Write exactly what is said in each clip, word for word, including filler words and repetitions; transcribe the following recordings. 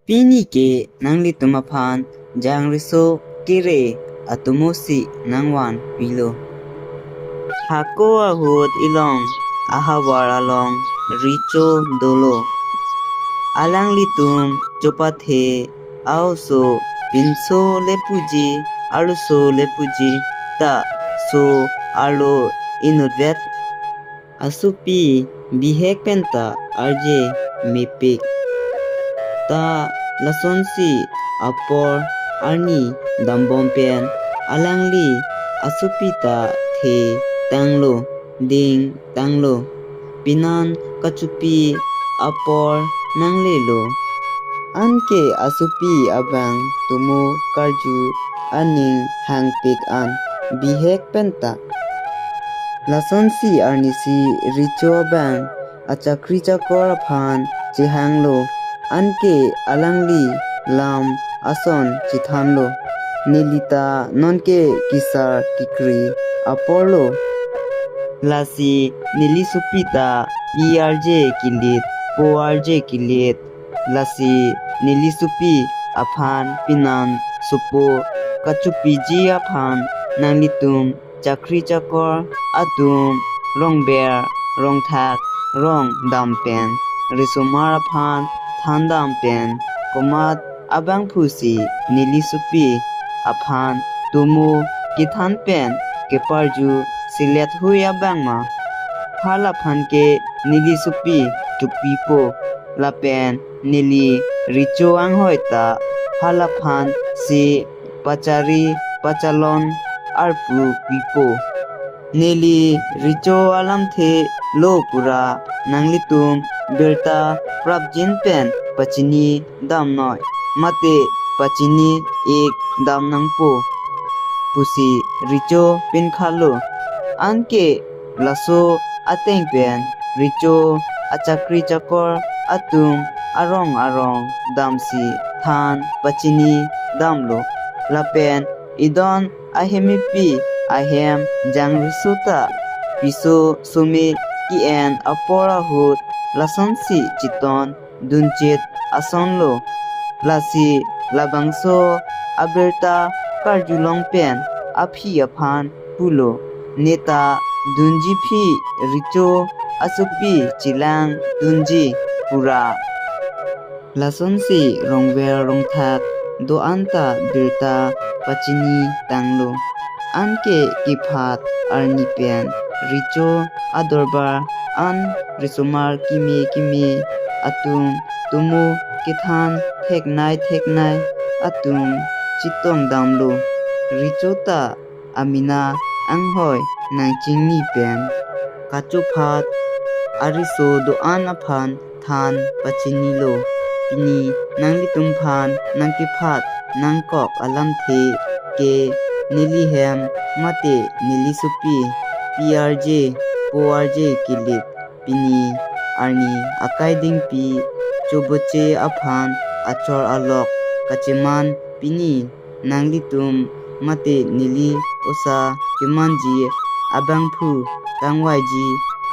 Pini ke nanglitum aphan jangriso kere atomo si nangvanpilo. Hako ahut ilong ahavar along Recho dolo. Alanglitum chopathe a-oso pinso le puji, arloso le puji ta so arlo inutvet. Asopi bihek penta arje mepik. Ta lasonsi apor arni dambom pen alangli asopi ta the tanglo, ding tanglo. Pinan kachopi apor nanglelo. Anke asopi abang tomo karju aning hangpik an bihek penta. Lasonsi arnisi Recho abang achakri chakor aphan chehanglo, anke alangli lam ason chethanlo. Nelita nonke kesar kekri aporlo. Lasi neli sopi ta pi arje kelit, po arje kelit. Lasi neli sopi aphan pinan sopo kachopiji aphan nanglitum chakri chakor atum rongber rongthak rong dam pen, risomar aphan than dam pen, komat abangphu si neli sopi aphan tomo kethan pen keparju selet hui abang ma? Halaphan ke neli sopi chopipo, lapen neli Recho anghoi ta halaphan si pachari pachalon arpu pipo. Neli Recho alamthe lo pura nanglitum birta prapjin pen pachini damnoi, mate pachini ik dam nangpo pusi Recho pinkhalo. Anke laso ateng pen Recho achakri chakor atum arong arong damsi than pachini damlo. Lapen idon ahemepi ahem jangriso ta piso some ki-en apor ahut lasonsi chetondunchit asonlo. Lasi labangso abirta karjulong pen aphi aphan pulo, neta dunji phi Recho asopi chelang dunji pura. Lasonsi rongver rongthak do-an ta birta pachini tanglo. Anke kephat arni pen Recho adorbar an risomar keme keme atum tomo kethan theknei theknei atum chetong damlo. Recho ta amena anghoi nangchingni pen kachophat ariso do-an aphan than pachinilo. Pini nanglitumphan nangkephat nangkok alamthe ke neli hem mate neli sopi pi arje po arje kelit pini arni akai dingpi choboche aphan achor alok kacheman pini nanglitum mate neli osa kemanji abangphu tangvaiji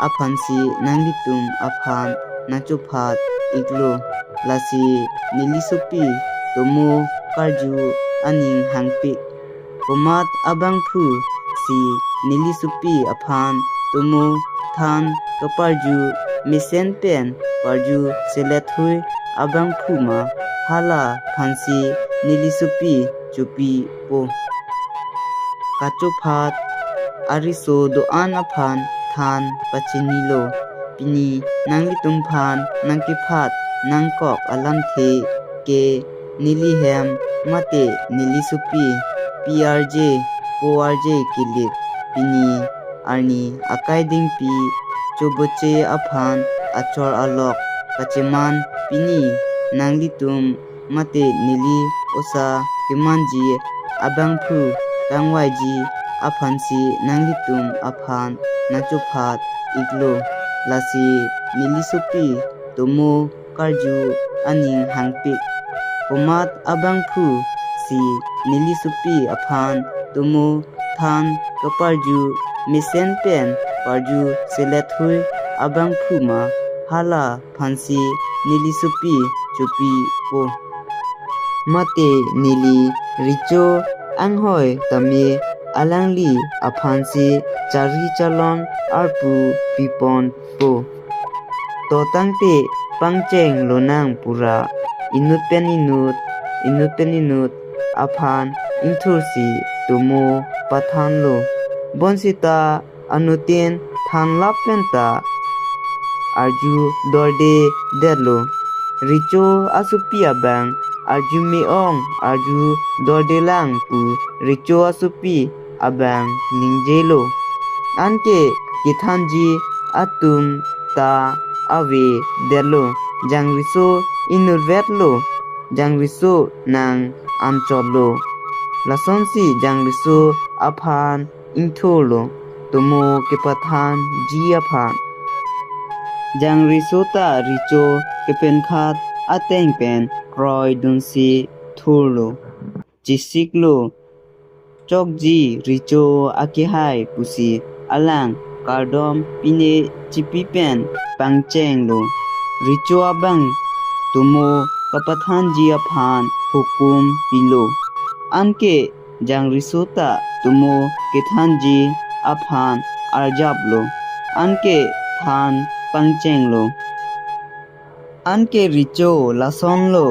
aphansi nanglitum aphan nangchophat iklo. Lasi neli sopi tomo karju aning hangpik. Komat abangphu si neli sopi aphan tomo than kaparju mesen pen parju selet hui abangphu ma, halaphansi neli sopi chopipo. Kachophat ariso do-an aphan than pachinilo. Pini nanglitumphan nangkephat nangkok alamthe ke neli hem mate neli sopi pi arje po arje kelit pini arni akai dingpi choboche aphan achor alok kacheman pini nanglitum mate neli osa kemanji abangphu tangvaiji aphansi nanglitum aphan nangchophat iklo. Lasi neli sopi tomo karju aning hangpik. Komat abangphu si neli sopi aphan tomo than kaparju mesen pen parju selet hui abangphu ma, halaphansi neli sopi chopipo. mate neli recho anghoi tame alangli aphansi chari chalon arpu piponpo. To tangte pangchenglonang pura inut pen inut, inut pen inut aphan ingthursi tomo pathanlo. Bonsita anuttin thanlap penta arju dorde detlo. Recho asopi abang arju me-ong, arju dordelang pu recho asopi abang ningjelo. Anke kethanji atum ta ave detlo. Jangreso inutvetlo. Jangreso nang anchotlo. Lasonsi jangreso aphan ingthurlo, tomo kepathanji aphan. Jangreso ta recho kepenkhat ateng pen kroidunsi thurlo. Chesiklo, chokji recho akehai pusi alang kardom pine chipi pen pangchenglo. Recho abang tomo kapathanji aphan hukum pilo. Anke jangreso ta tomo kethanji aphan arjaplo. Anke than pangchenglo. Anke recho lasonlo.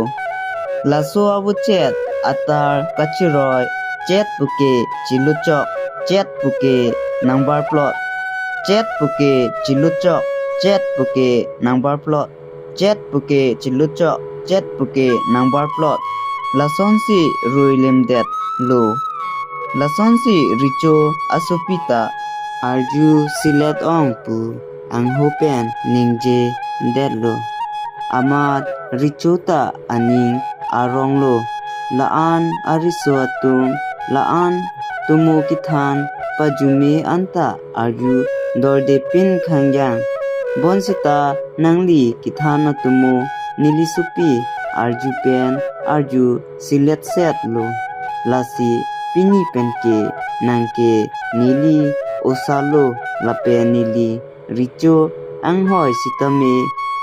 Laso avuchet atar kachiroi, chet puke chiluchok, chet puke nangbarplot, chet puke chiluchok, chet puke nangbarplot, chet puke chiluchok, chet puke nangbarplot. Lasonsi ruilimdetlo. Lasonsi recho asopi ta arju silet ong pu angho pen ningjedetlo. Amat recho ta aning aronglo. La-an ariso atum, la-an tomo kethan pajume anta arju dordepin khangjang. Bonsita nangli kethan atomo neli sopi arju pen arju siletsetlo. Lasi pini penke nangke neli osalo lapen neli recho anghoi sitame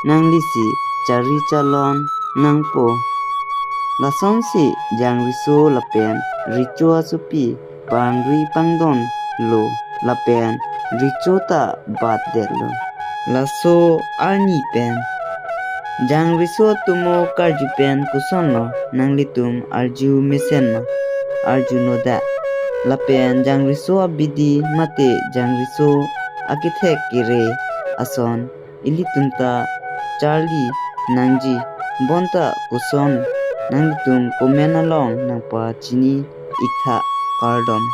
nanglisi chari chalon nangpo. Lasonsi jangreso lapen recho asopi pangri pangdonlo lapen recho ta batdetlo. Laso arni pen jangreso atomo karju pen kosonlo, nanglitum arju mesenma, arjunoda. Lapen jangreso abidi mate jangreso akethek kere ason ilitum ta charli nangji, bonta koson nanglitum comment along nangpachini iktha, kardom.